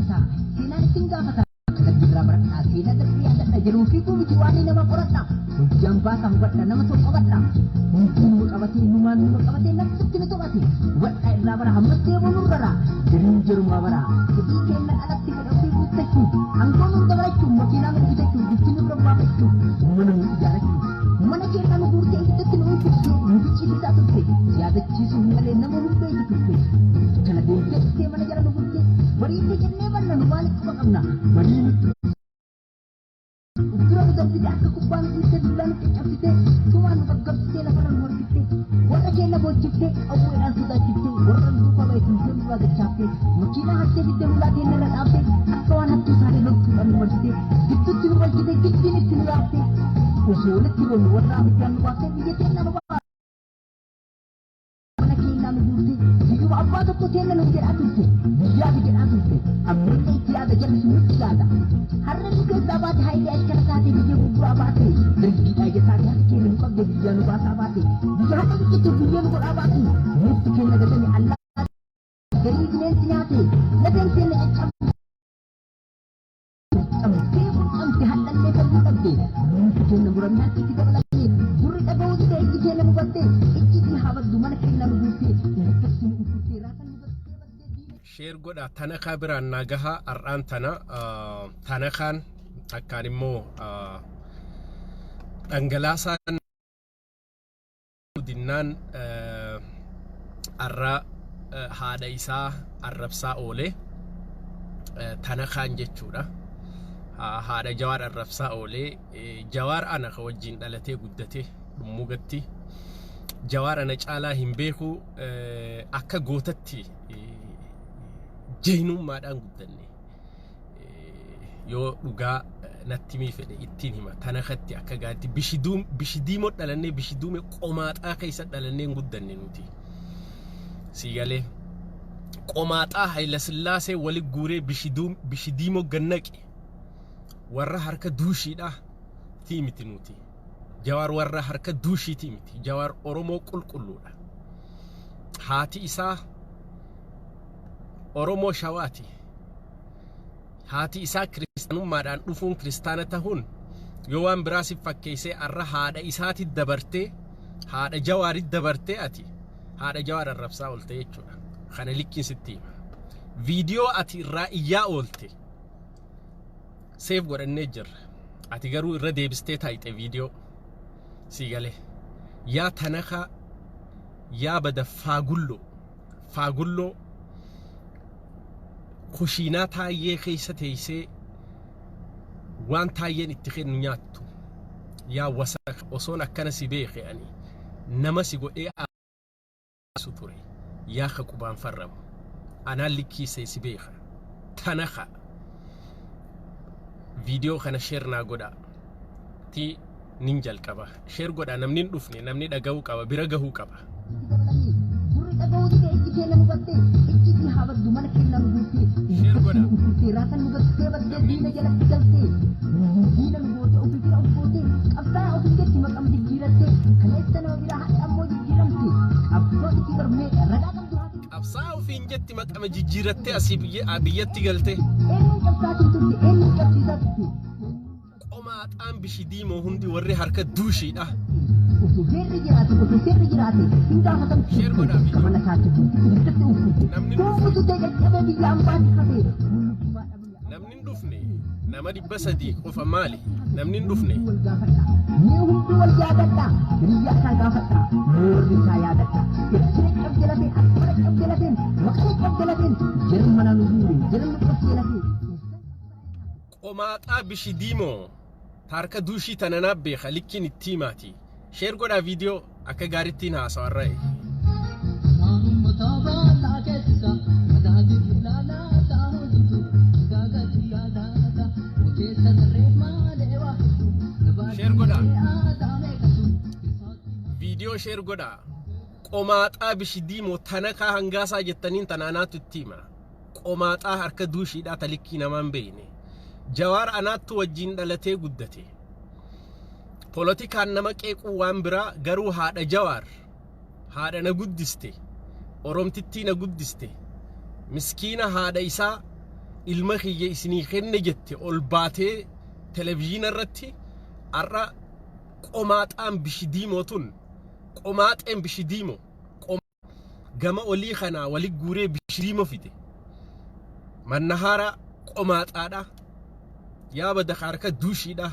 gaafataa, seenaan isin gaafataa. Darbirraa baradhaa, seenaa darbii yaadadha, jedhuu fiiguu miti waan nama qoradha. Hojjaan baasaa hubadha, nama tokko qabadha. Hunduu numa qabatee, numaan numa qabatee, nafsitti nu to'ate. Hubadhaa irraa bara, ammas deemuu nurrara. Jiriin jirumaa bara. Fedhii keenya alatti fedha ofii guuttachuuf, aangoo nu dabalachuuf, makiinaa nu bitachuuf, bultii nu barbaafachuuf, mana nu ijaarachuuf. Mana keenya nu guurtee ibiddatti nu uwwiftee, nu ficcisiisaa turte. Yaadachiisuuf malee nama nu beeku turte. Kana deemtee dhuftee mana jala nu guurtee, bariitti jennee banna nu maaliif quba qabna? Barii nutti dura nu darbite akka kubbaa nu dhiiste dullaa nu caccabsite, tumaan nu gaggabsitee lafarra nu harkifte, warra keenya boochiftee qawweedhaan sodaachiftee, warra nu duukaa ba'e tumtee nurraa dachaaftee, makiinaa hattee fidde hulaa keenya irra dhaabde, akka waan hattuu taanee loltuudhaan nu marsite, gidduutti nu galchite, giddiin itti nu yaafte, osoo walitti boonu warra abiddaan nu baaftee biyya keenya nu mana keenyaa nu guurte, biyyuma abbaa tokko teenna nu jedhaa turte, biyyaafi jedhaa turte, ammallee itti yaada jarri sun nutti yaada. Harreen nu keessaa baate hayilee ashkara taate biyya gurguraa baate, dargiidhaa ija taate harki keenya nu qabde biyyaa nu baasaa baate, biyya har'a biqiltuu biyya nu godhaa baate, nutti keenya gatame allaa garii bineensi nyaate, lafeen keenya caccabde. Cabdee quuqamte hadhallee fayyuu dhabde nuti keenya muramee harki itti dabalamee gurri dhaga'uu dide ijji keenya nu batte icciitii haa baddu mana keenya nu guurtee ibiddatti nu uffifte raasan nu gattee baddee diina. Share godha tanakaa biraan naa gahaa har'aan tana tanakaan takkaan immoo dhangalaasaan dinnaan arra haadha isaa arrabsaa oole tanakaan jechuudha. Haadha Jawaar arrabsaa oole. Jawaar ana ka wajjin dhalatee guddate dhummuugatti. Jawaar ana caalaa hin beeku akka gootatti jeenummaadhaan guddanne. Yoo dhugaa natti himii fedhe ittiin hima tanakatti akka gaatti bishidiimoo dhalannee bishiduume qomaaxaa keessa dhalannee hin guddanne nuti. Sii galee qomaaxaa Hayilasillaasee wali guuree bishidiimoo gannaqe warra harka duushiidha tii miti nuti. Jawaar warra harka duushiitii miti. Jawaar Oromoo qulqulluudha. Haati isaa Oromoo Shawaati. Haati isaa kiristaanummaadhaan dhufuun kiristaana tahuun yoo waan biraa si fakkeessee arra haadha isaati dabartee haadha Jawaarit dabartee ati haadha Jawaar arrabsaa oolte jechuudha. Kana likkiin sitti hima. Viidiyoo ati irraa iyyaa oolte seef godhannee jirra. Ati garuu irra deebistee taayxe viidiyoo sii galee. Yaa tanakaa yaa bada faagulloo faagulloo kushiinaa Taayyee keessa teessee waan Taayyeen itti kennu nyaattu yaa wasaka osoon akkana si beeke ani nama si godhee aasu ture yaa ka qubaan farramu anaan likkiisee si beeka tanaka viidiyoo kana share naa godhaa ti nin jalqaba share godhaa namni hin dhufne namni dhaga'uu qaba bira gahuu qaba. Itti dabalamee gurri dhaga'uu dide ijji keenya nu batte icciitii haa baddu mana keenya nu guurtee Share ibiddatti godhaa. nu uffifte raasan nu gattee baddee diina jalatti galtee diina nu goote ofii fira of goote qabsaa'aa ofiin jetti maqama jijjiiratte kaleessa nama biraa hadha ammoo jijjiiramte qabsoo itti barmeeqa ragaa qabdu haati Qabsaa'aa ofiin jetti maqama jijjiirattee asii biyyatti galtee. Eenyuun cabsaatiin turte eenyuun cabsiisaa turte. Qomaaxaan bishidiimoo hundi warri harka duushiidha. Osoo seerri jiraate osoo seerri jiraate hin gaafatamtu. Share godhaa viidiyoo. Mana isaatti guutuu ibiddatti uffifte. Namni Kuufutu ta'e caccabee biyya ambaatti hafe. Namni hin dhufne nama 300 qofa maali? Namni hin dhufne. Wal gaafadha. Mee hunduu wal yaadadha. Hiriyyaa isaa gaafadha. Mee warri isaa yaadadha. Irkina cabde lafeen, asfara cabde lafeen, maqalee cabde lafeen, jarmana nu guure, jarma cabsee lafee. Qomaaxaa bishidiimoo taarka duushii tana naaf beeka likkiin itti himaati. Share godhaa viidiyoo akka gaarittiin haasawa irra. Share godhaa. Viidiyoo share godhaa. Qomaaxaa bishidiimoo tanakaa hangaasaa jettaniin tana anaatu itti hima. Qomaaxaa harka duushiidhaa ta likkii namaan beekne. Jawaar anaattu wajjin dhalatee guddate. Polotikaan nama qeequu waan biraa garuu haadha Jawaar haadha na guddiste Oromtittii na guddiste miskiina haadha isaa Ilma kiyya isinii kenne jette ol baatee televizyiina irratti. Har'a qomaaxaan bishidiimoo tun, qomaaxeen bishidiimoo gama olii kanaa wali guuree bishidiimoo fide. Mannahaara qomaaxaadha. Yaa bada, harka duushiidha.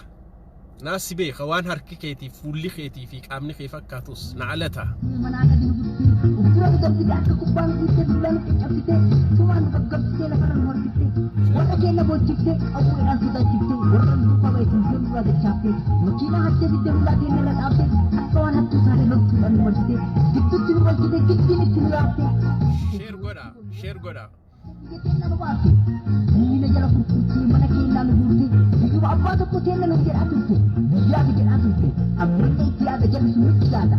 Naasi beeka waan harki keetii, fuulli keetii fi qaamni kee fakkaatus na'alata. Manaa gadi nu buttee, uf dura nu darbite, akka kubbaa nu dhiittee, dullaa nu caccabsitee, tumaan nu gaggabsitee, lafarra nu harkiftee, warra keenya boochiftee, qawweedhaan sodaachiftee, warra nu duukaa ba'e tuntee nurraa dachaaftee, makiinaa hattee fidde hulaa keenya irra dhaabdee, akka waan hattuu taanee loltuudhaan nu marsitee, gidduutti nu galchitee, giddiin itti nu yaaftee. Share godha, share godha. Biyya keenya nu baafte, diina jala furfurtee, mana keenyaa nu guurtee, biyyuma abbaa tokko teenna nu jedhaa turte, biyyaati jedhaa turte, ammallee itti yaada, jalli sun nutti yaada.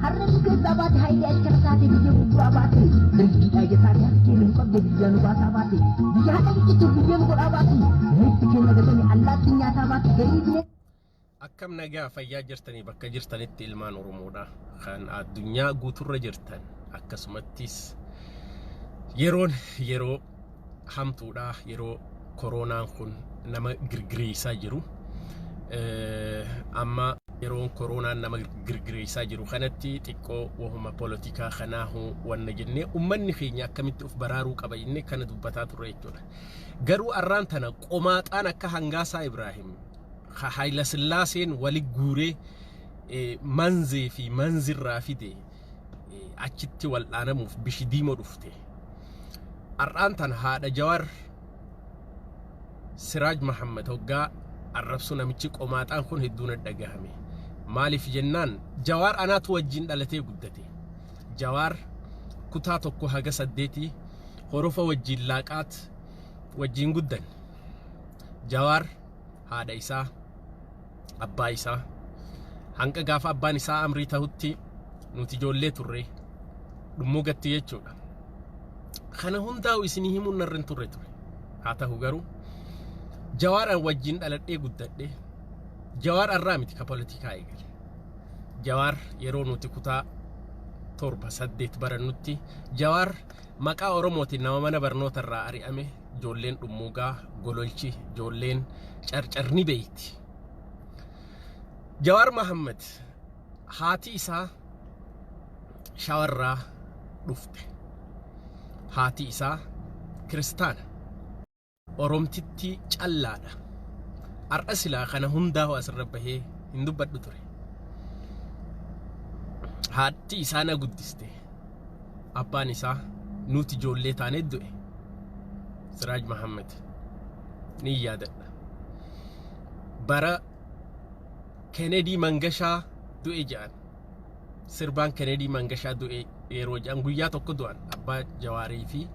Harreen nu keessaa baate, hayilee ashkara taate, biyya gurguraa baate, dargiidhaa ija taate, harka keenya nu qabde, biyya nu baasaa baate, biyya haadha biqiltuu biyya nu godhaa baate, nutti keenya gatame allaattiin nyaataa baate, garii binee. Akkam nagaa fayyaa jirtanii bakka jirtanitti, ilmaan Oromoodha kan addunyaa guuturra jirtan? Akkasumattis yeroon yeroo hamtuudha, yeroo koronaan kun nama girgiriisaa jiru. Amma yeroon koronaan nama girgiriisaa jiru kanatti xiqqoo wahuma polotikaa kanaahu wanna jennee, ummanni keenya akkamitti of baraaruu qaba jennee kana dubbataa turre jechuudha. Garuu arraan tana qomaaxaan akka Hangaasaa Ibraahim Haayila Sillaaseen wali guuree manzee fi manzirraa fide achitti wal'aanamuuf bishidiimo dhufte. Har'aan tana haadha Jawar Siraaj Mahammad hoggaa arrabsu namichi qomaaxaan kun hedduu na dhagahame. Maaliif jennaan, Jawaar anaatu wajjin dhalatee guddate. Jawaar kutaa 1 haga 8 horofa wajjin laaqaat wajjin guddan. Jawaar haadha isaa, abbaa isaa, hanqa gaafa abbaan isaa amrii ta'utti nuti ijoollee turre, dhummuu gatti jechuudha. Kana hundaa'u isinii himuun narra hin turre ture. Haa ta'u garuu Jawaaraan wajjin dhaladhee guddadhe. Jawaar arraa miti ka poolitikaa eegale. Jawaar yeroo nuti kutaa 7, 8 barannutti, Jawaar maqaa Oromootiin nama mana barnoota irraa ari'ame, ijoolleen Dhummuugaa, Gololchi, ijoolleen Carcarni beeyti. Jawaar Mahammad haati isaa Shawarraa dhufte. Haati isaa kiristaana. Oromtitti callaadha. Har'a silaa kana hundaa'u asirra bahee hin dubbadhu ture. Haati isaa na guddiste. Abbaan isaa nuti ijoollee taanee du'e. Siraaj Mahammad ni yaadadha. Bara Kennedy Mangashaa du'e jedhan. Sirbaan Kennedy Mangashaa du'e yeroo jedhan, guyyaa tokko du'an abbaa Jawaarii fi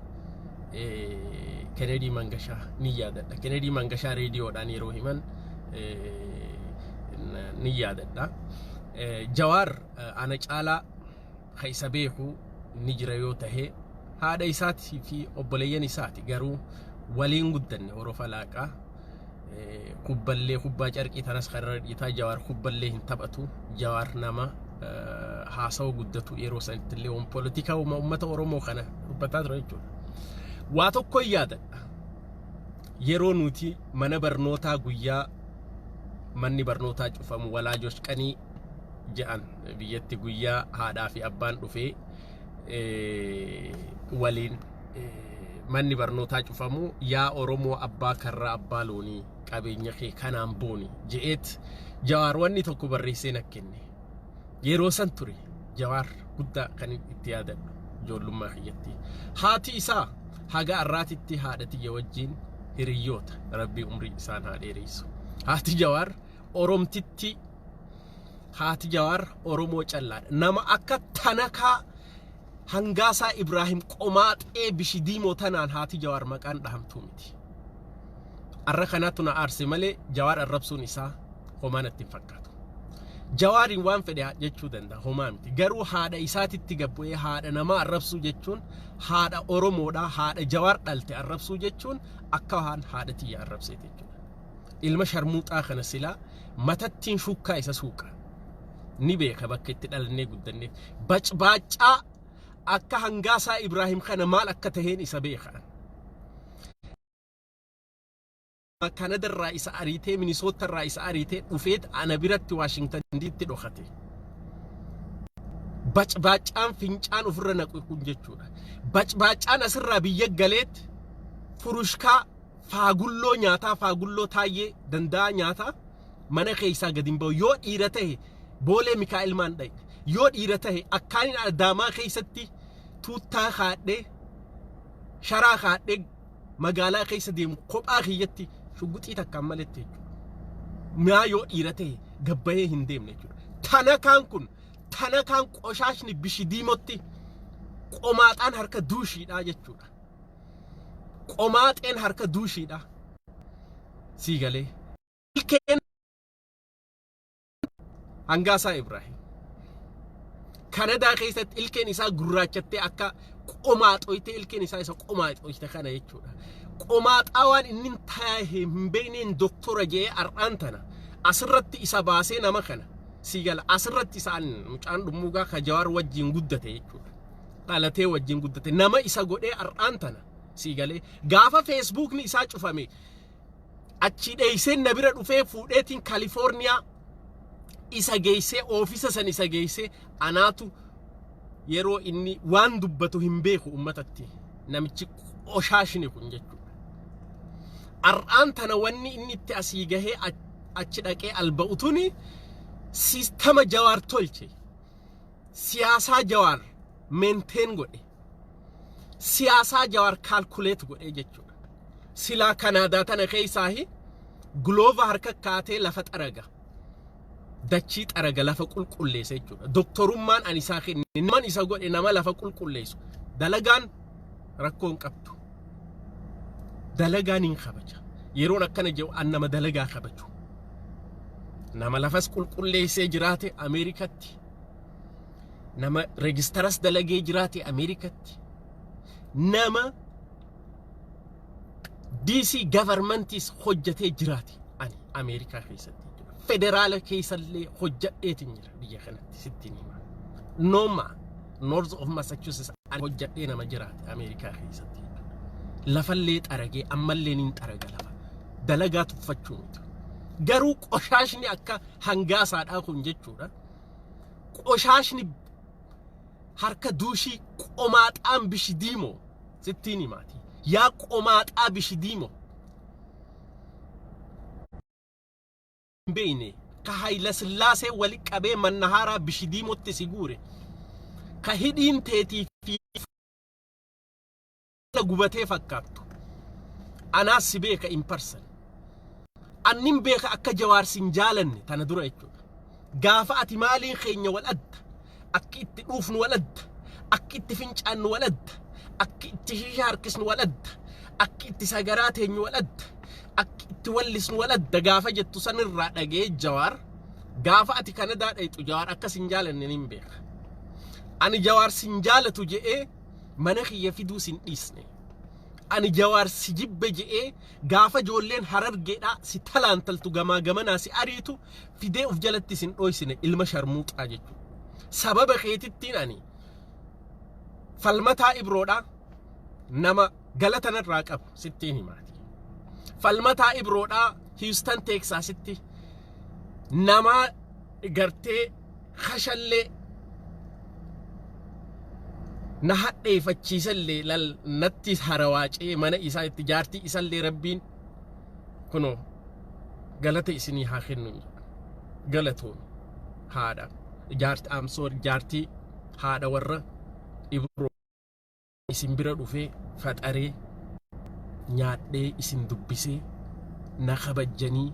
Kennedy Mangashaa ni yaadadha. Kennedy Mangashaa reediyoodhaan yeroo himan ni yaadadha. Jawaar ana caalaa ka isa beeku ni jira yoo tahe haadha isaatii fi obboleeyyan isaati, garuu waliin guddanne. Horofa laaqaa kubballee, kubbaa carqii tanas karra dhiitaa. Jawaar kubballee hin taphatu. Jawaar nama haasawa guddatu, yeroo sanitti illee waan poolitikaa uummata Oromoo kana dubbataa ture jechuudha. Waa tokko yaadadha. Yeroo nuti mana barnootaa, guyyaa manni barnootaa cufamu, walaajosh qanii jedhan biyyatti, guyyaa haadhaa fi abbaan dhufee waliin manni barnootaa cufamu, "Yaa Oromoo abbaa karraa abbaa loonii, qabeenya kee kanaan booni" je'eet Jawaar wanni tokko barreessee na kenne. Yeroo san ture Jawaar guddaa kan itti yaadadhu ijoollummaa kiyyatti. Haati isaa haga arraatitti haadha tiyya wajjin hiriyyoota, Rabbii umrii isaan haa dheeressu. Haati Jawaar Oromtitti, haati Jawaar Oromoo callaadha. Nama akka tanakaa Hangaasaa Ibraahim qomaaxee bishidiimoo tanaan haati Jawaar maqaan dhahamtuu miti. Arra kanaatu na aarse malee Jawaar arrabsuun isaa homaa natti hin fakkaatu. Jawaariin waan fedhe jechuu danda'a, homaa miti. Garuu haadha isaatitti gabbu'ee haadha namaa arrabsuu jechuun, haadha Oromoodhaa, haadha Jawaar dhalte arrabsuu jechuun akka waan haadha tiyya arrabseeti jechuudha. Ilma sharmuuxaa kana silaa matattiin shukkaa isa suuqa. Ni beeka bakka itti dhalannee guddanneef. Bacbaaccaa akka Hangaasaa Ibraahim kana maal akka taheen isa beeka. Kanadarraa isa ariitee, Minisootarraa isa ariitee dhufeet ana biratti Waashingtan diitti dhokate. Bacbaacaan fincaan ofirra naqu kun jechuudha. Bacbaacaan asirraa biyya galeet furushkaa faagulloo nyaataa, faagulloo taayyee danda'a nyaataa, mana keessaa gadi hin ba'u. Yoo dhiira ta'e Boolee Mikaa'el maan dhaqe? Yoo dhiira ta'e akkaaniin Adaamaa keessatti tuuttaa kaadhee, sharaa kaadhee magaalaa keessa deemu kophaa kiyyatti shugguxii takkaan maletti jechuudha. Maa yoo dhiira ta'e gabbayee hin deemne jechuudha. Tanakaan kun, tanakaan qoshaashni bishidiimotti qomaaxaan harka duushiidha jechuudha. Qomaaxeen harka duushiidha. Sii galee. Ilkeen Hangaasaa Ibraahim. Kanadaa keessatti ilkeen isaa gurraachattee akka qomaaxoytee, ilkeen isaa isa qomaaxoyte kana jechuudha. Qomaaxaa waan inni taa'e hin beekneen doktora jedhee har'aan tana asirratti isa baasee nama kana sii gala asirratti isaan mucaan dhummuugaa ka Jawaar wajjin guddate jechuudha. Dhalatee wajjin guddate nama isa godhee har'aan tana sii galee gaafa feesbuukni isaa cufame achi dheeysee na bira dhufee fuudheetiin Kaalifoorniyaa isa geessee, oofisa san isa geessee anaatu yeroo inni waan dubbatu hin beeku ummatatti namichi qoshaashni kun jechuudha. Har'aan tana wanni inni itti asii gahee achi dhaqee alba'u tuni siistama Jawaar tolche, siyaasaa Jawaar maintain godhe, siyaasaa Jawaar calculate godhe jechuudha. Silaa Kanaadaa tana keessaahi glove harka kaatee lafa xaraga. Dachii xaraga, lafa qulqulleessa jechuudha. Doktorummaan ani isaa kenne naman isa godhe nama lafa qulqulleessu. Dalagaan rakkoo hin qabdu. Dalagaan hin kabaja. Yeroon akkana jedhu an nama dalagaa kabaju. Nama lafas qulqulleessee jiraate Ameerikatti. Nama registaras dalagee jiraate Ameerikatti. Nama DC governmentis hojjetee jiraate ani Ameerikaa keessatti jechuudha. Federaala keessallee hojjedheetiin jira biyya kanatti sittiin hima. Nooma North of Massachusetts ani hojjedhee nama jiraate Ameerikaa keessatti jechuudha. Lafallee xaragee ammallee nin xaraga lafa. Dalagaa tuffachuu miti. Garuu qoshaashni akka hangaasaadhaa kun jechuudha. Qoshaashni harka duushii qomaaxaan bishidiimoo sittiin himaati. Yaa qomaaxaa bishidiimoo. Hin beekne ka Hayila Sillaasee wali qabee mannahaaraa bishidiimotti si guure. Ka hidhiin teetii fi gubatee fakkaattu. Anaas si beeka in person. Annin beeka akka Jawaar sin jaalanne tana dura jechuudha. Gaafa ati maaliin keenya wal adda, akki itti dhuufnu wal adda, akki itti fincaannu wal adda, akki itti shisha harkisnu wal adda, akki itti sagaraa teenyu wal adda, akki itti wallisnu wal adda gaafa jettu sanirraa dhagee Jawaar gaafa ati Kanadaa dhayxu Jawaar akka sin jaalanne nin beeka. Ani Jawaar sin jaalatu je'ee mana kiyya fiduu sin dhiisne. Ani Jawaar si jibbe je'ee gaafa ijoolleen Harargeedhaa si talaantaltu gamaa gamanaa si ariitu fidee uf jalatti sin dhoysine, ilma sharmuuxaa jechuudha. Sababa keetittiin ani Falmataa Ibroodhaa nama galata narraa qabu sittiin himaati. Falmataa Ibroodhaa Houston Texasitti nama gartee kashallee na hadheeffachiisallee lal natti harawaacee mana isaa itti jaartii isallee rabbiin kunoo galata isinii haa kennu jedha. Galatoomi haadha jaartii, I'm sorry, jaartii haadha warra Ibroo isin bira dhufee faxaree nyaadhee isin dubbisee na kabajjanii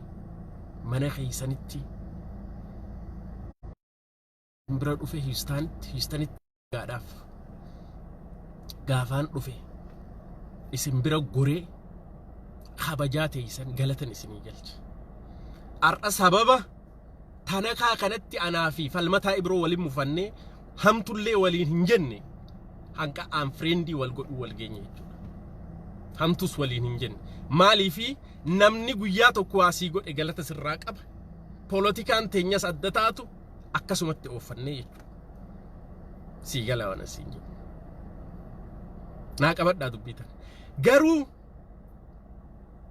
mana keessanitti isin bira dhufe Houstonitti gaadhaaf gaafaan dhufe isin bira goree kabajaa teessan galatan isinii galche. Har'a sababa tanakaa kanatti anaa fi Falmataa Ibroo waliin mufannee hamtullee waliin hin jenne, hanqa aan friendii wal godhuu wal geenye jechuudha. Hamtus waliin hin jenne. Maaliifi namni guyyaa tokko waasii godhe galata sirraa qaba. Poolotikaan teenyas adda taatu akkasumatti ooffannee jechuudha. Sii gala waan asiin jedhu. Naa qabadhaa dubbii tana. Garuu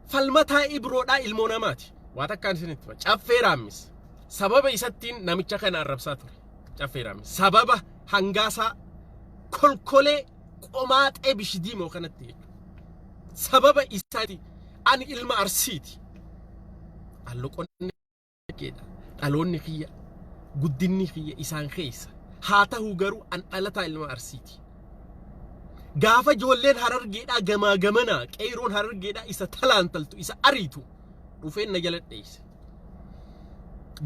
Falmataa Ibroodhaa ilmoo namaati. Waa takkaan isinitti hima. Caffee Raammis. Sababa isattiin namicha kana arrabsaa ture. Caffee Raammis. Sababa hangaasaa kolkolee qomaaxee bishidiimoo kanatti jechuudha. Sababa isaati ani ilma Arsiiti. Alloqonni keedha. Dhaloonni kiyya, guddinni kiyya isaan keessa. Haa ta'u garuu an dhalataa ilma Arsiiti. Gaafa ijoolleen Harargeedhaa gamaa gamanaa, qeeyroon Harargeedhaa isa talaantaltu, isa ariitu dhufeen na jala dheeyse.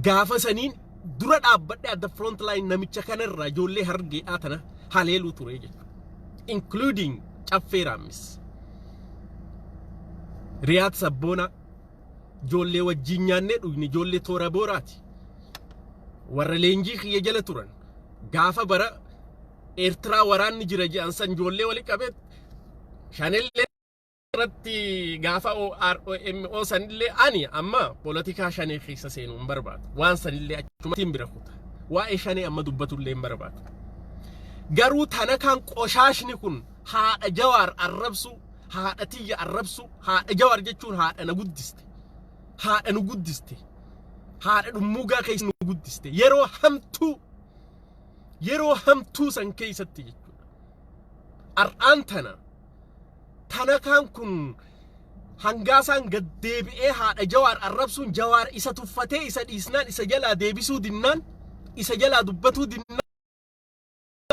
Gaafa saniin dura dhaabbadhe, at the front line, namicha kanarraa ijoollee Harargeedhaa tana haleeluu ture jechuudha. Including Caffee Raammis. Riyaad Sabboonaa, ijoollee wajjin nyaannee dhugne, ijoollee toora booraati. Warra leenjii kiyya jala turan, gaafa bara Eertiraa waraanni jira jedhan san, ijoollee wali qabee shanillee irratti gaafa OROMO sanillee, ani amma polotikaa shanee keessa seenuu hin barbaadu. Waan sanillee achumattiin bira kuta. Waa'ee shanee amma dubbatullee hin barbaadu. Garuu tanakaan qoshaashni kun haadha Jawaar arrabsu, haadha tiyya arrabsu, haadha Jawaar jechuun haadha na guddiste. Haadha nu guddiste. Haadha dhummuugaa keessa nu guddiste. Yeroo hamtuu, yeroo hamtuu san keessatti jechuudha. Har'aan tana tanakaan kun hangaasaan gad deebi'ee haadha Jawaar arrabsuun, Jawaar isa tuffatee isa dhiisnaan, isa jalaa deebisuu dinnaan, isa jalaa dubbatuu dinnaan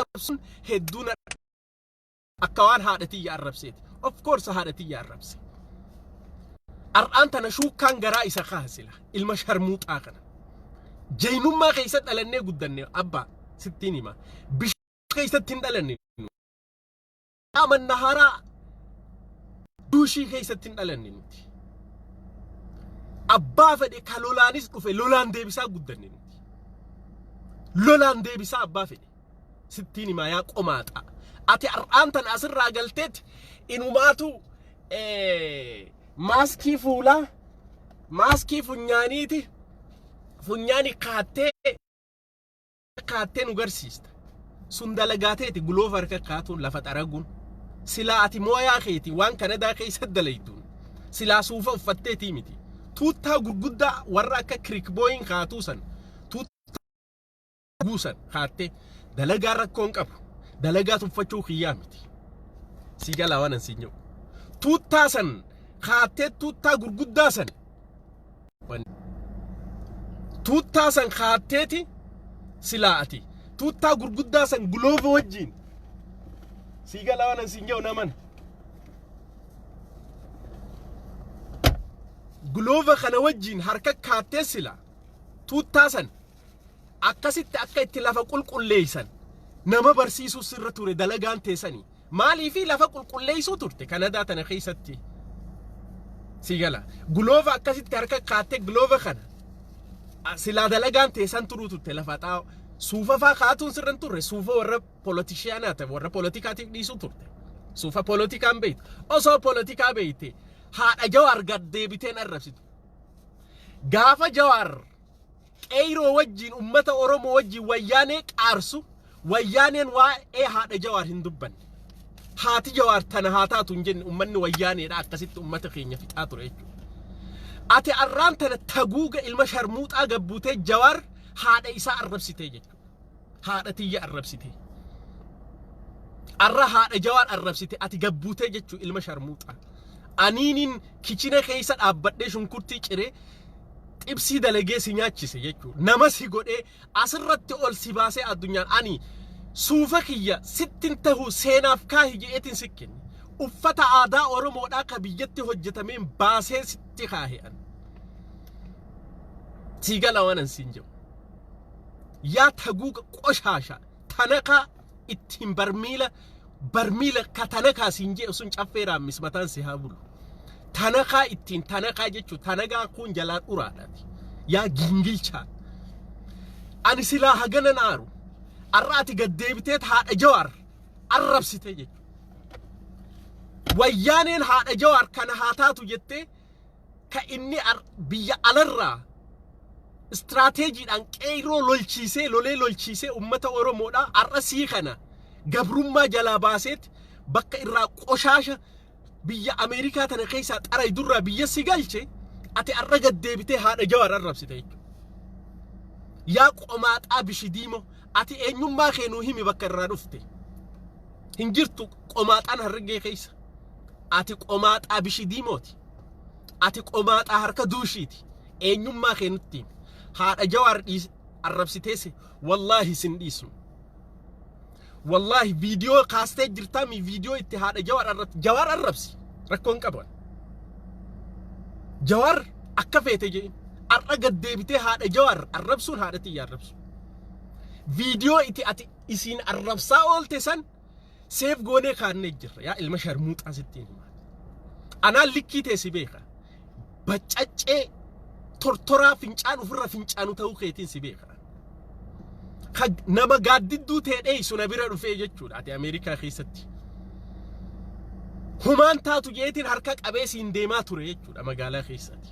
arrabsuun hedduu na akka waan haadha tiyya arrabseeti. Of course haadha tiyya arrabse. Har'aan tana shuukkaan garaa isa kaasila ilma sharmuuxaa kana. Jaynummaa keessa dhalannee guddanne, abbaa sittiin hima. Bishaan keessatti hin dhalanne. Mannaharaa duushii keessatti hin dhalanne nuti. Abbaa fedhe ka lolaanis dhufe lolaan deebisaa guddanne nuti. Lolaan deebisaa abbaa fedhe. Sittiin himaa yaa qomaaxa. Ati har'aan tana asirraa galteet inumaatu maaskii fuulaa, maaskii funyaaniiti, funyaani kaattee kaattee nu garsiista. Sun dalagaateeti glove harka kaatuun lafa xaraguun. Silaa ati mooyaa keeti waan Kanadaa keessa dalaytuun. Silaa suufa uffatteetii miti. Tuuttaa gurguddaa warra akka kirikbooyin kaatuu san, tuuttaa guusan kaattee dalagaa rakkoon qabu. Dalagaa tuffachuu kiyyaa miti. Si jalaa waan ansiin jedhu. Tuuttaa san kaattee, tuuttaa gurguddaa san, tuuttaa san kaatteeti, silaa ati tuuttaa gurguddaa san glove wajjiin, si galaa waan ansiin jedhu, naman glove kana wajjiin harka kaattee, sila tuuttaa san akkasitti akka itti lafa qulqulleessan nama barsiisuu sirra ture dalagaan teessanii. Maaliifi lafa qulqulleessuu turte Kanadaa tana keessatti? Si gala. Glove akkasitti harka kaattee, glove kana silaa dalagaan teessan turuu turte lafa xaa'oo. Suufa faa kaatuun sirra hin turre, suufa warra politicianaa ta'e, warra poolitikaatiif dhiisuu turte. Suufa poolitikaan beektu. Osoo poolitikaa beekte haadha Jawaar gad deebiteen arrabsitu. Gaafa Jawaar qeyroo wajjin, ummata Oromoo wajjin wayyaanee qaarsu, wayyaaneen waa'ee haadha Jawaar hin dubbanne. Haati Jawaar tana haa taatu hin jenne. Ummanni wayyaaneedha akkasitti ummata keenya fixaa ture jechuudha. Ati arraan tana taguuga ilma sharmuuxaa gabbuutee Jawaar haadha isaa arrabsitee jechuudha. Haadha tiyya arrabsitee. Arra haadha Jawaar arrabsite ati gabbuutee jechuudha, ilma sharmuuxaa. Aniiniin kitchen keessa dhaabbadhee shunkurtii ciree xibsii dalagee si nyaachise jechuudha. Nama si godhee asirratti ol si baasee, addunyaan ani suufa kiyya sittin tahu seenaaf kaahi je'eetiin si kenne. Uffata aadaa Oromoodhaa ka biyyatti hojjetameen baasee sitti kaahe an. Sii gala waan an siin jedhu. Yaa taguuga qoshaasha tanakaa ittiin barmiila barmiila ka tanakaa siin jedhu sun, Caffee Raammis, mataan si haa bulu. Tanakaa ittiin tanakaa jechuun tanagaa kun jalaa dhuraadhaati. Yaa gingilchaa. Ani silaa hagana naaru. Har'a ati gad deebiteet haadha Jawaar arrabsitee jechuudha. Wayyaaneen haadha Jawaar kana haa taatu jettee ka inni biyya alarraa istiraateejiidhaan qeyroo lolchiisee, lolee lolchiisee ummata Oromoodhaa har'a sii kana gabrummaa jalaa baaseet bakka irraa qoshaasha Biyya Ameerikaa tana keessaa xaray durraa biyya si galche, ati arra gad deebitee haadha Jawaar arrabsite jechuudha. Yaa qomaaxaa bishidiimo, ati eenyummaa kee nuu himi, bakka irraa dhufte. Hin jirtu qomaaxaan Harargee keessa. Ati qomaaxaa bishidiimooti. Ati qomaaxaa harka duushiiti. Eenyummaa kee nutti himi. Haadha Jawaar arrabsitees wallaahi sin dhiisnu. Wallaahi viidiyoo kaastee jirtaa mi? Viidiyoo itti haadha Jawaar arrabsi, Jawaar arrabsi, rakkoon qaban. Jawaar akka feete jedhin, har'a gad deebitee haadha Jawaar arrabsuun haadha tiyya arrabsu. Viidiyoo itti ati isiin arrabsaa oolte san save goonee kaannee jirra, yaa ilma sharmuuxaa sittiin himaa. Anaan likkii ta'e si beeka. Baccaccee tortoraa fincaan ofirra fincaanu ta'uu keetiin si beeka. Nama gaaddidduu ta'e dheessu na bira dhufee jechuudha ati Ameerikaa keessatti. Humaan taatu jeetiin harka qabee siin deemaa ture jechuudha magaalaa keessatti.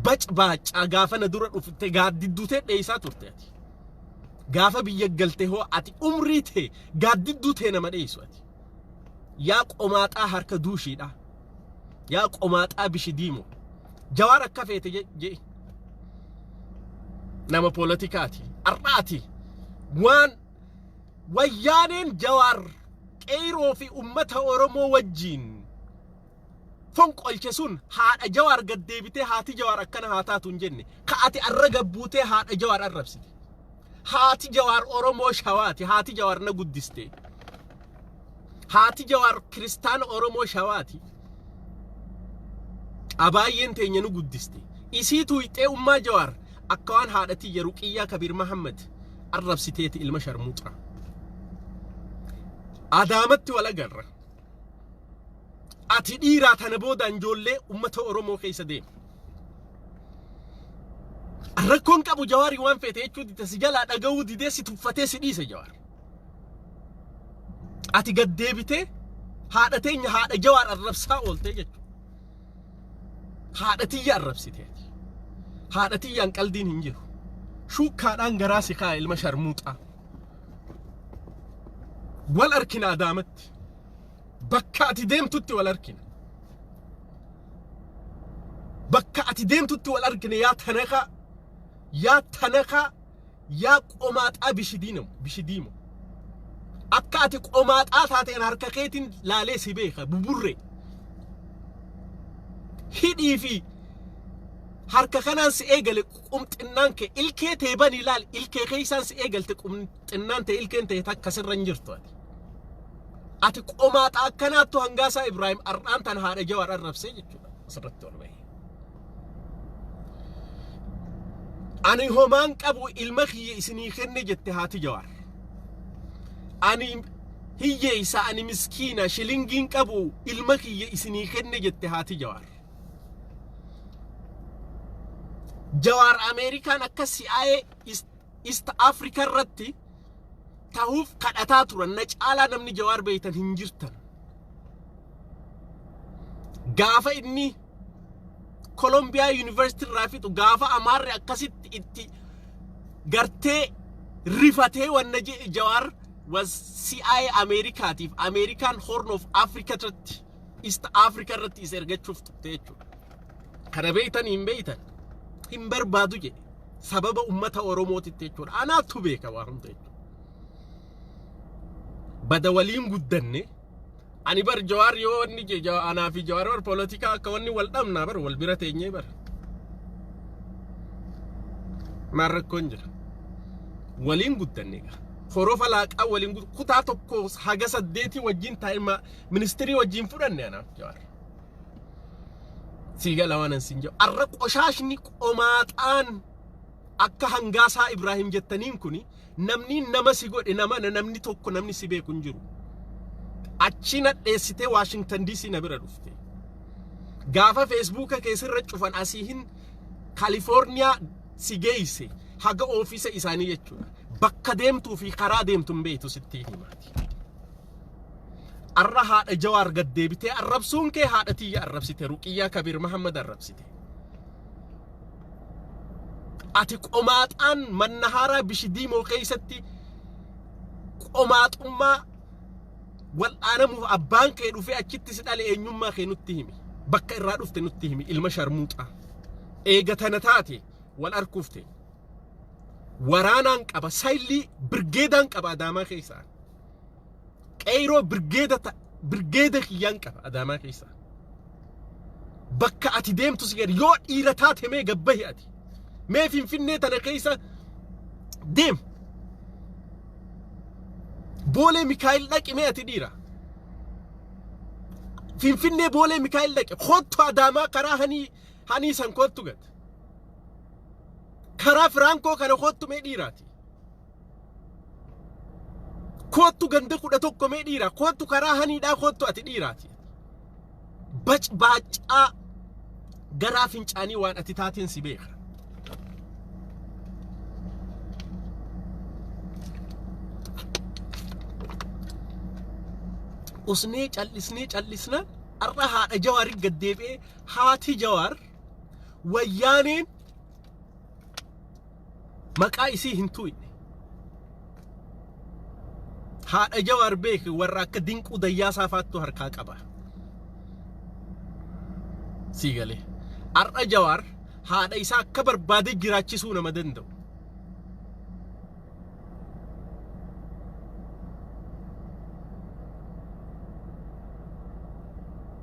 Bac baacaa gaafa na dura dhufte gaaddidduu ta'e dheessaa turte ati. Gaafa biyya galte hoo ati umrii ta'e gaaddidduu ta'e nama dheessu ati. Yaa qomaaxaa harka duushiidha. Yaa qomaaxaa bishidiimo. Jawaar akka feete je'i. Nama poolotikaati. Har'aati. Waan wayyaaneen Jawaar qeyroo fi ummata Oromoo wajjiin fonqolche sun, haadha Jawaar gad deebitee haati Jawaar akkana haa taatu hin jenne. Ka ati arra gabbuutee haadha Jawaar arrabsite. Haati Jawaar Oromoo Shawaati. Haati Jawaar na guddiste. Haati Jawaar kiristaana Oromoo Shawaati. Abaayyeen teenya nu guddiste. Isii tuyxee ummaa Jawaar akka waan haadha tiyya Ruqiyyaa Kabiir Mahammad arrabsiteeti, ilma sharmuuxa. Adaamatti wal agarra. Ati dhiiraa tana boodaan ijoollee ummata Oromoo keessa deema. Rakkoon qabu, Jawaarii waan feete jechuu dide, si jalaa dhaga'uu didee si tuffatee si dhiise Jawaar. Ati gad deebitee haadha teenya, haadha Jawaar arrabsaa ooltee jechuudha. Haadha tiyya arrabsiteeti. Haadha tiyyaan qaldiin hin jiru. Shuukkaadhaan garaa si kaa'e, ilma sharmuuxaa. Wal arkina Adaamatti. Bakka ati deemtutti wal arkina. Bakka ati deemtutti wal argina, yaa tanakaa. Yaa tanakaa, yaa qomaaxaa bishidiinamu bishidiimo. Akka ati qomaaxaa taateen harka keetiin laalee si beeka, buburree. Hidhii fi harka kanaan si eegale qumxinnaan kee, ilkee tee bani ilaali, ilkee keessaan si eegalte qumxinnaan tee, ilkeen tee takka sirra hin jirtu ati. Ati qomaaxaa akkanaattu hangaasaa Ibraahim har'aan tan haadha Jawaar arrabsee jechuudha asirratti ol bahee. Ani homaan qabu, ilma kiyya isinii kenne jette haati Jawaar. Ani hiyyeessa, ani miskiina, shilingiin qabu, ilma kiyya isinii kenne jette haati Jawaar. Jawaar Ameerikaan akka CIA East Africa irratti tahuuf kadhataa turan, na caalaa namni Jawaar beeytan hin jirtan. Gaafa inni Kolombiyaa Yuunivarsiitii irraa fixu, gaafa Amaarri akkasitti itti gartee rifatee wanna jedhe, Jawaar was CIA Ameerikaatiif Ameerikaan Horn of Africa irratti, East Africa irratti isa ergachuuf turte jechuudha. Kana beeytan hin beeytan hin barbaadu jedhe sababa ummata Oromootitti jechuudha. Anaattu beeka waa hunda jechuudha. Bada waliin guddanne ani bar Jawaar yoo wanni je anaa fi Jawaar bar poolitikaa akka wanni wal dhabnaa bar wal bira teenyee bar. Maal rakkoon jira? Waliin guddanne egaa. Horofa laaqaa waliin kutaa tokko haga saddeetii wajjin taa'e ministirii wajjin fudhanne anaaf Jawaar. Sii gala waan sin jedhu. Arra qoshaashni qomaaxaan akka hangaasaa Ibraahim jettaniin kuni namni nama si godhe nama namni tokko namni si beeku hin jiru. Achi nadheessitee Waashingtan DC na bira dhufte. Gaafa Feesbuuka keessirra cufan asii hin Kaalifoorniyaa si geeyse haga ofiisa isaanii jechuudha. Bakka deemtuu fi karaa deemtu hin beektu sitti himaati. Arra haadha Jawaar gad deebitee arrabsuun kee haadha tiyya arrabsite, Ruqiyyaa Kabiir Mahammad arrabsite. Ati qomaaxaan mannahaaraa bishidiimoo keessatti qomaaxummaa Wal'aanamuuf abbaan kee dhufee achitti si dhale. Eenyummaa kee nutti himi. Bakka irraa dhufte nutti himi, ilma sharmuuxaa. Eega tana taate wal arkuuf ta'e. Waraanaan qaba, saayilii birgeedaan qaba Adaamaa keessaa. Qeyroo birgeeda, birgeeda kiyyaan qaba Adaamaa keessaa. Bakka ati deemtu si gadi. Yoo dhiira taate mee gabbahi ati. Mee Finfinnee tana keessa deem. Boolee Mikaa'el dhaqi mee ati dhiira. Finfinnee Boolee Mikaa'el dhaqi. Kottu Adaamaa karaa hanii san kottu gad. Karaa Firaankoo kana kottu mee dhiiraati. Kottu ganda 11 mee dhiira. Kottu karaa haniidhaa kottu ati dhiiraati. Bac baacaa garaa fincaanii waan ati taateen si beeka. Usnee callisnee callisnaan har'a haadha Jawaarii gad deebi'ee, haati Jawaar wayyaaneen maqaa isii hin tuqne. Haadha Jawaar beeki, warra akka Dinquu Dayyaasaa faattu harkaa qaba. Sii galee. Har'a Jawaar haadha isaa akka barbaade jiraachisuu nama danda'u.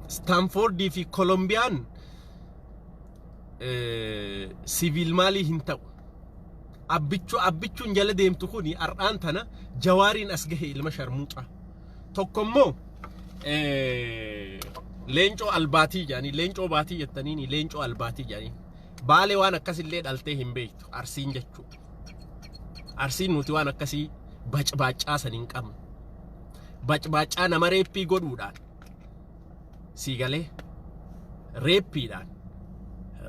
Istaanfoordii fi Kolombiyaan siviil maalii hin ta'u. Abbichuu abbichuun jala deemtu kuni har'aan tana Jawaariin as gahe, ilma sharmuuxaa. Tokko immoo Leencoo Albaatii jedhanii, Leencoo Baatii jettaniini, Leencoo Albaatii jedhanii. Baalee waan akkasillee dhaltee hin beektu Arsiin jechuudha. Arsiin nuti waan akkasii bacbaacaa san hin qabnu. Bacbaacaa nama rape godhuudhaan, sii galee, rapeiidhaan,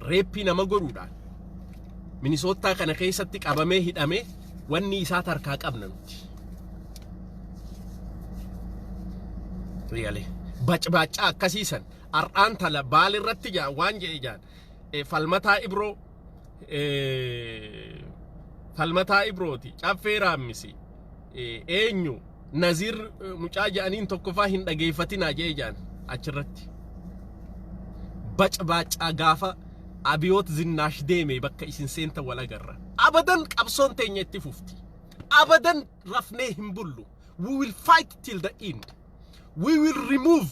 rape nama godhuudhaan Minisoottaa kana keessatti qabamee hidhamee wanni isaa tarkaa qabna nuti. Riyalee bacbaacaa akkasiisan har'aan tala baalirratti jaa waan jedhe jaan Falmataa Ibroo, Falmataa Ibrooti, Caffee Raammisi, eenyu, Naziir mucaa jedhaniin tokkofaa hin dhageeffatinaa jee jaan achirratti. Bacbaacaa gaafa Abiyoot Zinnaash deeme bakka isin seentan wal agarra. Abadan qabsoon teenya itti fufti. Abadan rafnee hin bullu. We will fight till the end. We will remove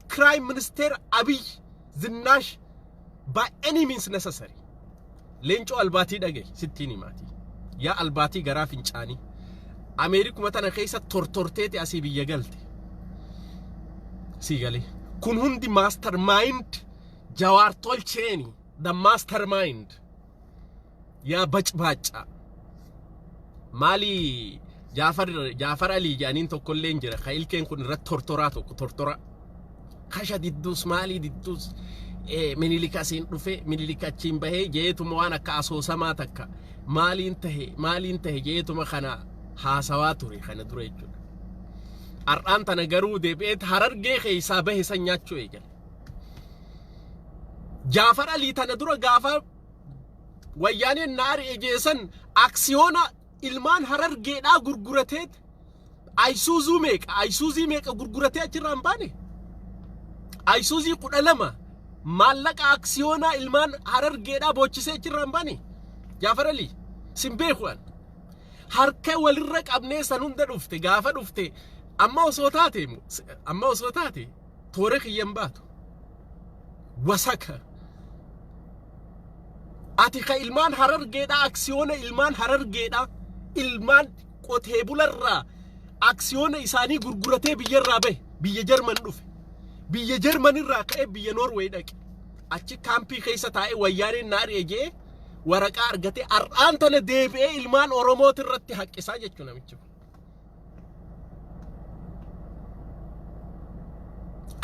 Prime Minister Abiy Zinnaash by any means necessary. Leencoo Albaatii, dhagaye, sittiin himaati. Yaa albaatii garaa fincaanii. Ameerikuma tana keessa tortorteeti asii biyya galte. Sii galee. Kun hundi master mind Jawaar tolcheeni. The master mind. Yaa bacbaacaa. Maali, Jaafar Alii jedhaniin tokkollee hin jira. Ka ilkeen kun irratti tortoraa tokko tortoraa. Kasha didduus maalii didduus, Minilik asiin dhufe, Minilik achiin bahee jeetuma, waan akka asoosamaa takka maaliin tahe maaliin tahe jeetuma kana haasawaa ture kana dura jechuudha. Har'aan tana garuu deebi'eet Harargee keessaa bahe san nyaachuu eegale. Jaafar Alii tana dura gaafa wayyaaneen na ari'e jeesan aksiyoona ilmaan Harargeedhaa gurgurateet Ayisuuzuu meeqa, Ayisuuzii meeqa gurguratee achirraa hin baane? Ayisuuzii 12 maallaqa aksiyoonaa ilmaan Harargeedhaa boochisee achirraa hin baane? Jaafar Alii, sin beeku an. Harka walirra qabnee san hunda dhufte. Gaafa dhufte amma osoo taate toora kiyya hin baatu. Wasaka. Ati ka ilmaan Harargeedhaa, aksiyoona ilmaan Harargeedhaa, ilmaan qotee bularraa aksiyoona isaanii gurguratee biyyarraa bahe, biyya Jarman dhufe. Biyya Jarman irraa ka'ee biyya Noorweey dhaqe. Achi kaampii keessa taa'ee wayyaaneen na ari'e jee waraqaa argatee har'aan tana deebi'ee ilmaan Oromooti irratti haqqisaa jechuu namichi kun.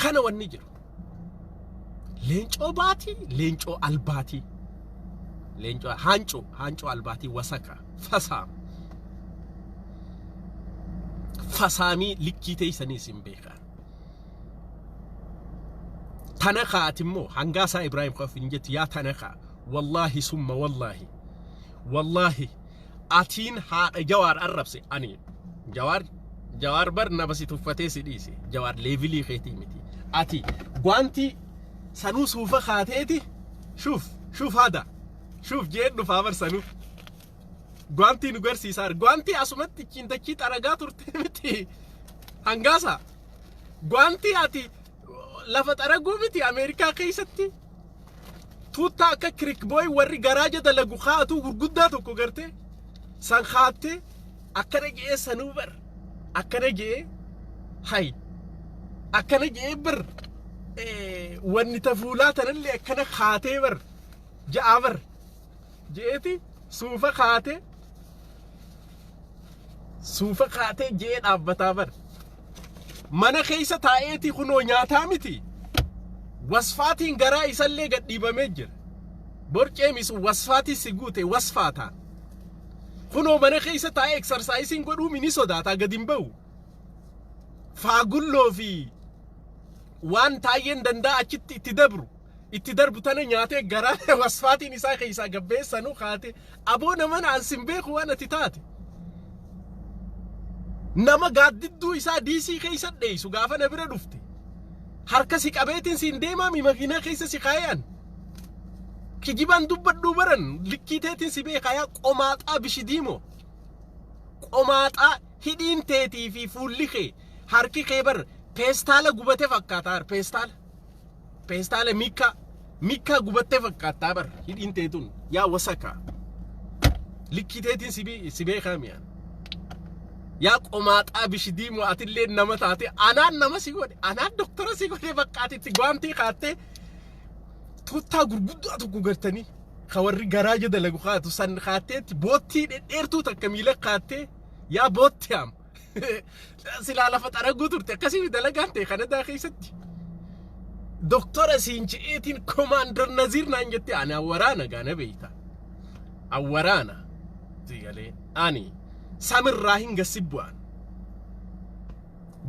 Kana wanni jiru. Leencoo Baatii, Leencoo Albaatii. Leencoo Haancoo, Haancoo Albaatii, wasaka, fasaam. Fasaamii likkii teessanii isin beekaa. Tana kaati immoo hangaasaa Ibraahim Kaf hin jettu. Yaa tana kaa, wallaahi summa wallaahi wallaahi, atiin haadha Jawaar arrabse. Ani Jawaar Jawaar bar nama si tuffatee si dhiise. Jawaar level keetii miti. Ati gwaantii sanuu suufa kaateeti shuuf shuuf haada shuuf jeen dhufaa bar sanuu. Gwaantii nu garsiisaa. Gwaantii asumatti ittiin dachii xaragaa turte miti. Hangaasa. Gwaantii ati lafa xaraguu miti Ameerikaa keessatti. Tuuttaa akka kirikbooy warri garaaja dalagu kaatu gurguddaa tokko gartee san kaattee akkana je'ee sanuu bar akkana je'ee hay akkana je'ee bar wanni tafuulaa tanallee akkana kaatee bar ja'aa bar je'eeti suufa kaatee je'ee dhaabbataa bar. Mana keessa taa'eeti kunoo nyaataa miti. Wasfaatiin garaa isallee gad dhiibamee jira. Borceemis wasfaatii si guute wasfaataa. Kunoo mana keessa taa'ee exercise godhuu ni sodaataa, gad hin ba'u. Faagulloo fi waan taayyeen danda'a achitti itti dabru. Itti darbu tana nyaatee garaa wasfaatiin isaa keessaa gabbeessanuu kaate. Aboo, nama naan sin beeku waan ati taate. Nama gaaddidduu isaa diisii keessa dheessu gaafa na bira dhufte. Harka si qabeetiin siin deemaami makiinaa keessa si kaayan. Kijibaan dubbadhuu baran likkii teetiin si beekaa, yaa qomaaxaa bishidiimoo. Qomaaxaa, hidhiin teetii fi fuulli kee, harki kee bar peestaala gubate fakkaataa, peestaala. Peestaala miikkaa miikkaa gubattee fakkaattaa bar hidhiin teetun, yaa wasakaa. Likkii teetiin si beekaa miyaan. Yaa qomaaxaa bishidiimoo, atillee nama taate anaan nama si godhe, anaan doktora si godhe. Bakka ati itti gwaantii kaattee tuuttaa gurguddaa tokko gartanii ka warri garaaja dalagu kaatu san kaatteetti, boottii dhedheertuu takka miila kaattee, yaa bootti haam silaa lafa xaraguu turte akkasii dalagaan ta'e Kanadaa keessatti. Doktora siin je'eetiin Commander Naziir naan jette. Ani awwaraana gaana beeyta. Awwaraana. Sigalee ani samirraa hin gassi bu'an.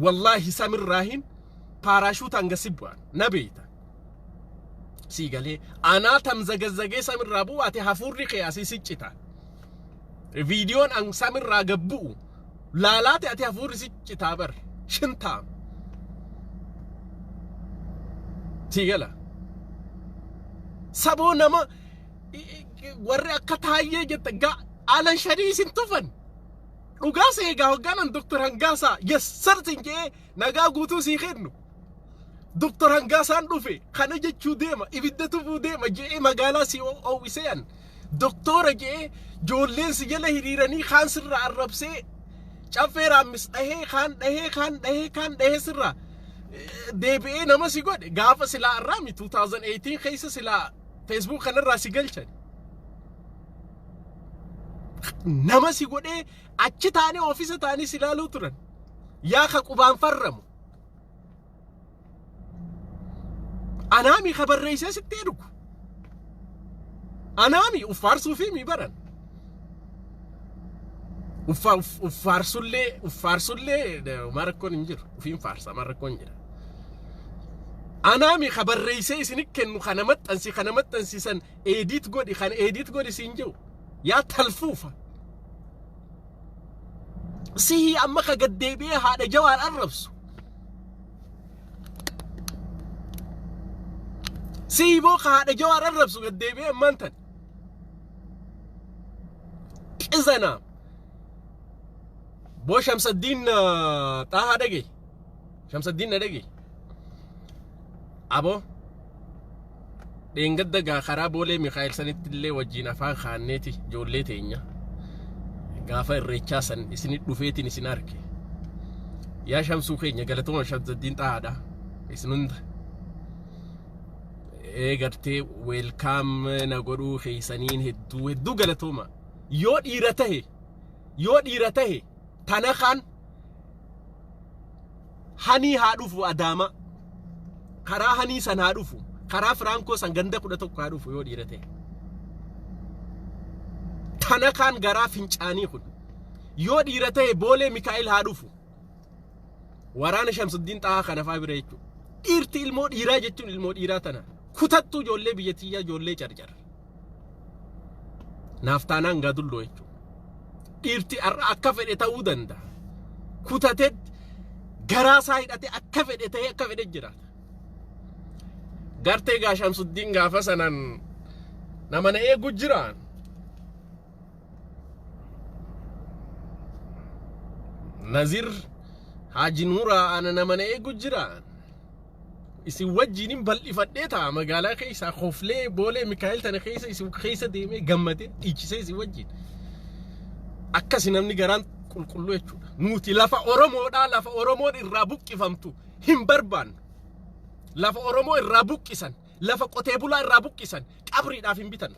Wallaahi samirraa hin paaraashuutaan gassi bu'an na beeyta. Siigalee anaa tamzagazzagee samirraa bu'u, ati hafuurri kee asii siccita. Viidiyoon an samirraa gad bu'u laalaate ati hafuurri siccitaa bar shintaam. Siigala. Saboo, nama warri akka taayyee jette alan shanii isin tufan. Dhugaa seegaa hoggaanan Doktor Hangaasaa yes sir sin jedhee nagaa guutuu sii kennu. Doktor Hangaasaan dhufe kana jechuu deema, ibidda tufuu deema jedhee magaalaa si oowwisee, an doktora jedhee ijoolleen si jala hiriiranii kaan sirraa arrabsee, caffee raammis dhahee, kaan dhahee, kaan dhahee, kaan dhahee, sirraa deebi'ee nama si godhe. Gaafa silaa arraami 2018 keessa silaa Facebook kanarraa si galchan. Nama si godhee achi taa'anii oofisa taa'anii si ilaaluu turan. Yaa ka qubaan farramu. Anaami ka barreessee sitti ergu. Anaami uffaarsuu fi mi baran. Uffaarsullee marakkoon hin jiru. Ufiin faarsa, marakkoon jira. Anaami ka barreessee isinit kennu, kana maxxansi, kana maxxansiisan, edit godhi, kana edit godhi siin jiru. Yaa talfuufa. Sihii amma ka gaddeebi'ee haadha Jawaar arrabsu. Sihii boo ka haadha Jawaar arrabsu gaddeebi'ee ammaan tan. Qizanaa. Boo Shamsaddiin Xaahaa dhagee. Shamsaddiin na dhagee. Aboo. Dheengadda gaa karaa Boolee Mikaa'el sanitti illee wajjin afaan kaanneeti ijoollee teenya. Gaafa irreechaa san isinit dhufeetiin isin arge. Yaa Shamsuu keenya, galatooma Shamsaddiin Xaahaadha. Isin hunda. Ee gartee welcome na godhuu keessaniin hedduu hedduu galatooma. Yoo dhiira tahe, yoo dhiira tahe, tana kaan hanii haa dhufu Adaama. Karaa hanii san haa dhufu. Karaa Firaankoo san ganda 11 haa dhufu yoo dhiira ta'e. Tana kaan garaa fincaanii kun. Yoo dhiira ta'e Boolee Mikaa'el haa dhufu. Waraana Shamsuddiin Xahaa kana faa bira jechuudha. Dhiirti ilmoo dhiiraa jechuun ilmoo dhiiraa tana. Kutattuu ijoollee biyya tiyyaa, ijoollee carcar. Naaf taanaan gadulloo jechuudha. Dhiirti har'a akka fedhe ta'uu danda'a. Kutatee garaa isaa hidhatee akka fedhe ta'ee akka fedhe jiraata. Gartee gaa Shamsuddiin gaafa sanan nama na eegu jiraan. Nazir Haaji Nuuraa ana nama na eegu jiraan. Isin wajjinin bal'ifadhee ta'a magaalaa keessaa koflee boolee Mikaa'el tana keessa isin keessa deemee gammadee dhiichisee isin wajjin. Akkasi namni garaan qulqulluu jechuudha. Nuti lafa Oromoodhaa lafa Oromoon irraa buqqifamtu hin barbaannu. Lafa Oromoo irraa buqqisan, lafa qotee bulaa irraa buqqisan qabriidhaaf hin bitan.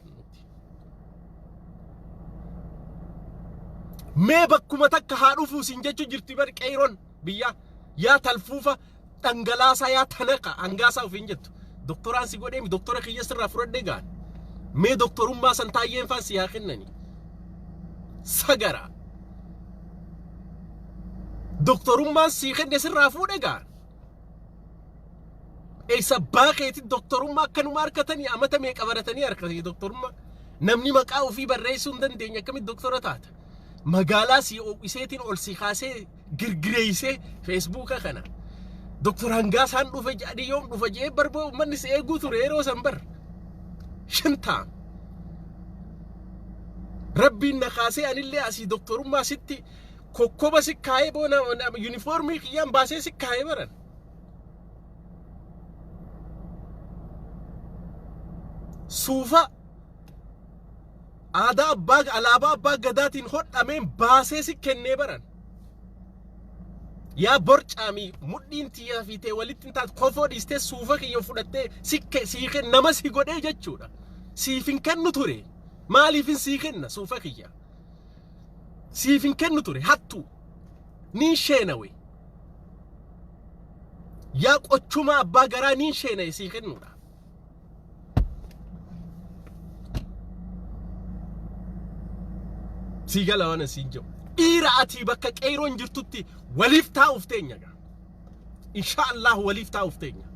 Mee bakkuma takka haa dhufuu siin jechuu jirti bar qeeyroon biyyaa. Yaa talfuufa dhangalaasaa yaa tanaqa hangaasaa ofiin jettu. Doktoraan si godheemi doktora kiyya sirraa fudhadhee gaan. Mee doktorummaa san taayyeen faan si haa kennani. Sagara. Doktorummaan sii kenne sirraa fuudhe gaan. Eessa abbaa keetti doktorummaa akkanuma harkatanii amata meeqa baratanii harkatanii doktorummaa. Namni maqaa ofii barreessuu hin dandeenye akkamitti doktora taata? Magaalaa sii ho'iseetiin ol si kaasee girgireessee feesbuuka kana. Doktor Hangaasaan dhufe jedhanii yoom dhufa jedhee barboo uummanni si eeguu ture yeroo san bar. Shantaa. Rabbiin na kaasee anillee asii doktorummaa sitti kokkoba si kaayee boona yuunifoormii kiyyaan baasee si kaayee baran. Suufa aadaa abbaa alaabaa abbaa gadaatiin hodhameen baasee si kennee baran. Yaa borcaamii mudhiin tiyyaa fi tee walitti hin taatu kofoo dhiistee suufa kiyya fudhattee si kenna nama si godhee jechuudha. Siif hin kennu ture. Maaliifin sii kenna suufa kiyya? Siif hin kennu ture hattuu. Niin sheenawe. Yaa qochumaa abbaa garaa niin sheenawe sii kennuudha. Sii gala waan siin jedhu. Dhiira ati bakka qeeyroon jirtutti waliif taa'uuf teenya gaa. Insha Allah waliif taa'uuf teenya.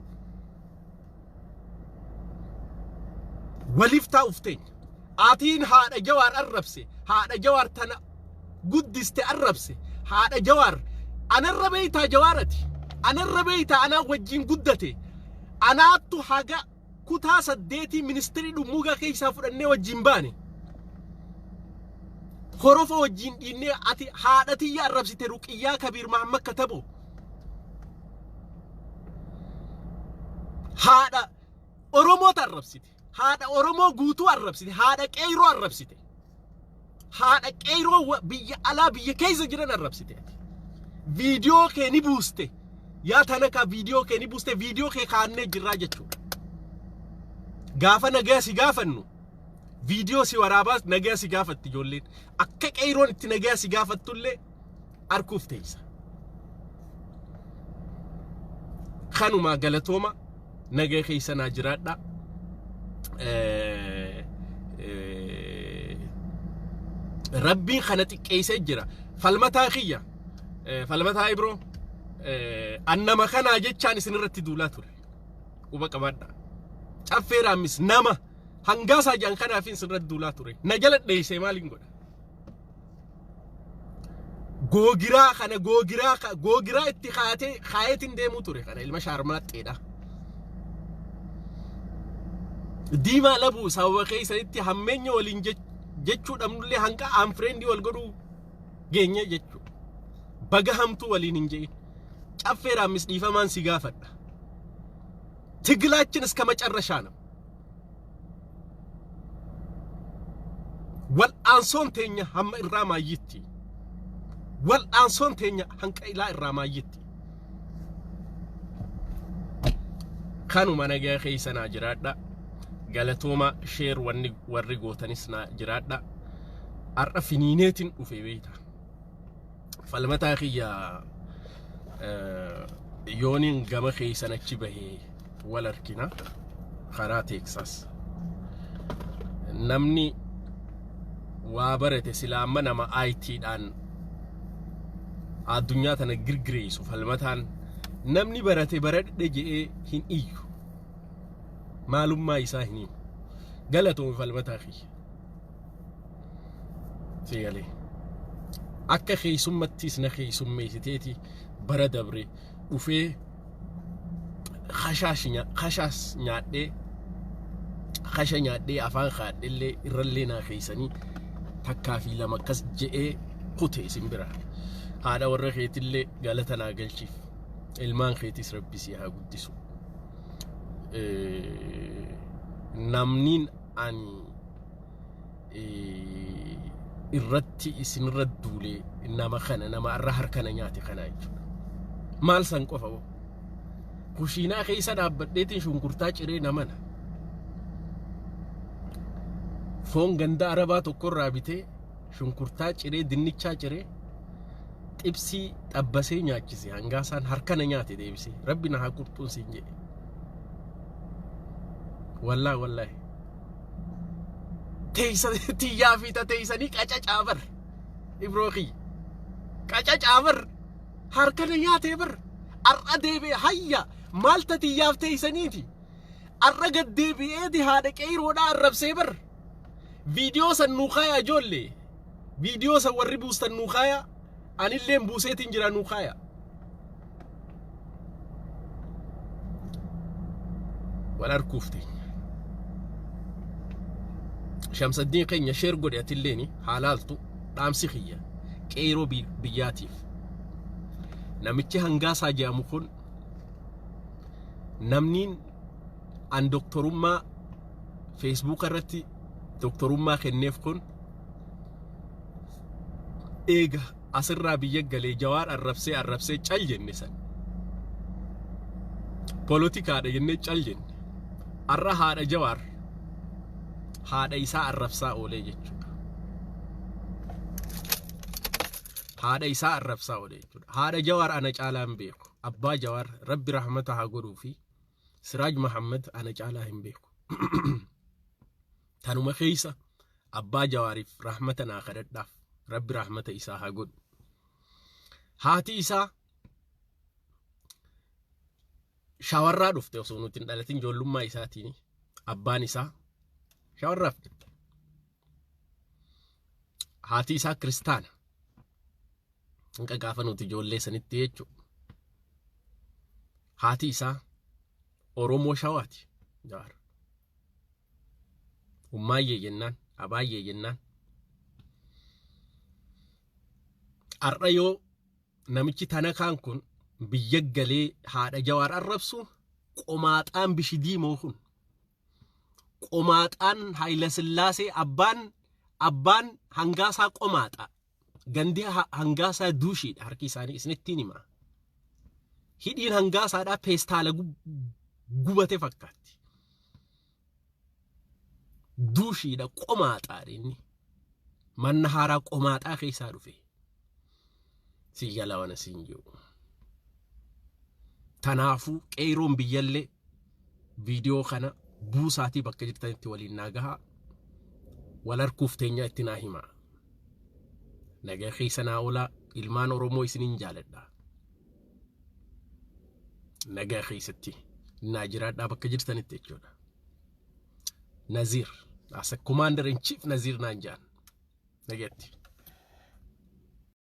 Waliif taa'uuf teenya. Atiin haadha Jawaar arrabse, haadha Jawaar tana guddiste arrabse, haadha Jawaar anarra beeytaa Jawaarati, anarra beeytaa anaa wajjin guddate, anaattu haga kutaa saddeetii ministirii dhummuugaa keessaa fudhannee wajjin baane. Horofa wajjin dhiinnee ati haadha tiyya arrabsite Ruqiyyaa Kabiir Mahammad Kataboo. Haadha Oromoota arrabsite. Haadha Oromoo guutuu arrabsite. Haadha qeeyroo arrabsite. Haadha qeeyroo biyya alaa biyya keessa jiran arrabsite. Viidiyoo kee ni buuste. Yaa tanakaa viidiyoo kee ni buuste viidiyoo kee kaannee jirraa jechuudha. Gaafa nagaa si gaafannu viidiyoo si waraabaas nagaa si gaafatti ijoolleen. Akka qeeyroon itti nagaa si gaafattullee arkuuf teessa. Kanumaa galatooma nagaa keessa naa jiraadha. Rabbiin kana xiqqeessee jira. Falmataa kiyya falmataa Ibroo annama kanaa jechaan isin irratti duulaa ture. Quba qabaadha. Caffee raammis nama hangaasaa jedhan kanaaf isin irratti duulaa ture. Na jala dheessee maaliin godha? Googiraa kana googiraa googiraa itti kaatee kaayeetiin deemuu ture kana ilma shaarmaaxxeedha. Diimaa labuu sababa keessanitti hammeenya waliin jechuu dhabnullee hanga aanfireendi wal godhuu geenye jechuudha. Baga hamtuu waliin hin je'in. Caffee raammis dhiifamaan si gaafadha. ትግላችን እስከ መጨረሻ ነው። Wal'aansoon teenya hamma irraa maayyitti. Wal'aansoon teenya hanqa ilaa irraa maayyitti. Kanuma nagaa keessa naa jiraadha. Galatooma share wanni warri gootanis naa jiraadha. Har'a finiineetiin dhufe beeyta. Falmataa kiyya yooniin gama keessan achi bahee wal argina karaa Teeksaas. Namni waa barate silaa amma nama IT-dhaan addunyaa tana girgireessu falmataan namni barate baradhe je'ee hin iyyu. Maalummaa isaa hin himu. Galatoomi falmataa kiyya. Sigalee. Akka keessummattis na keessummeessiteeti bara dabre dhufee khashaas nyaadhee, khasha nyaadhee, afaan kaadhellee irrallee naa keessanii takkaa fi lama akkas je'ee kute isin bira. Haadha warra keetillee galata naa galchiif. Ilmaan keetis Rabbi si haa guddisu. Namniin ani irratti isinirra duule nama kana, nama irra harkana nyaate kana jechuudha. Maal san qofa hoo? Kushiinaa keessa dhaabbadheetiin shunkurtaa ciree namana. Foon ganda Arabaa tokkorraa bitee, shunkurtaa ciree, dinnichaa ciree, xibsii xabbasee nyaachise. Hangaasaan harkana nyaate deebisee Rabbi na haa qurxuun siin jedhe. Wallaahi, wallaahi. Teessa tiyyaa fi teessanii qacacaa bar. Ibroo kiyya. Qacacaa bar. Harkana nyaatee bar. Har'a deebi'e hayya maalta tiyyaaf teessaniiti. Har'a gad deebi'eeti haadha qeeyroodhaa arrabsee bar. Viidiyoo san nuu kaayaa ijoollee. Viidiyoo san warri buustan nuu kaayaa. Anilleen buuseetiin jira, nuu kaayaa. Wal arguuf teenya. Shamsaddiin keenya, share godhe atilleen haa laaltu. Dhaamsi kiyya qeeroo biyyaatiif. Namichi Hangaasaa jedhamu kun, namniin an doktorummaa Feesbuuka irratti doktorummaa kenneef kun, eega asirraa biyya galee Jawaar arrabsee arrabsee cal jenne san. Poolotikaadha jennee cal jenne. Har'a haadha Jawaar, haadha isaa arrabsaa oolee jechuudha. Haadha isaa arrabsaa oolee jechuudha. Haadha Jawaar ana caalaa hin beeku. Abbaa Jawaar Rabbi rahmata haa godhuu fi Siraaj Mahammad ana caalaa hin beeku. Tanuma keessa abbaa Jawaariif rahmata naa kadhadhaaf, Rabbi rahmata isaa haa godhu. Haati isaa shawarraa dhufte osoo nuti hin dhalatin, ijoollummaa isaatiin abbaan isaa shawarraaf dhufte. Haati isaa kiristaana. Hanqa gaafa nuti ijoollee sanitti jechuudha. Haati isaa Oromoo Shawaati. Jawaar. Ummaayyee jennaan, abaayyee jennaan. Har'a yoo namichi tanakaan kun biyya galee haadha Jawaar arrabsu, qomaaxaan bishidiimoo kun, qomaaxaan Haayila Sillaasee, abbaan Hangaasaa qomaaxa. Gandi Hangaasaa duushiidha, harki isaanii isinittiin hima. Hidhiin Hangaasaadhaa peestaala gubate fakkaatti. Duushiidha, qomaaxaadha inni. Manna haaraa qomaaxaa keessaa dhufe. Si gala wana siin jiru. Tanaafuu qeeroon biyyallee viidiyoo kana buusaatii bakka jirtanitti waliin naa gahaa. Wal harkuuf teenyaa itti naa himaa. Nagaa keessa naa oolaa, ilmaan Oromoo, isiniin jaaladha. Nagaa keessatti naa jiraadhaa bakka jirtanitti jechuudha. Naziir, as a commander in chief Naziir naan jaan. Nagaatti.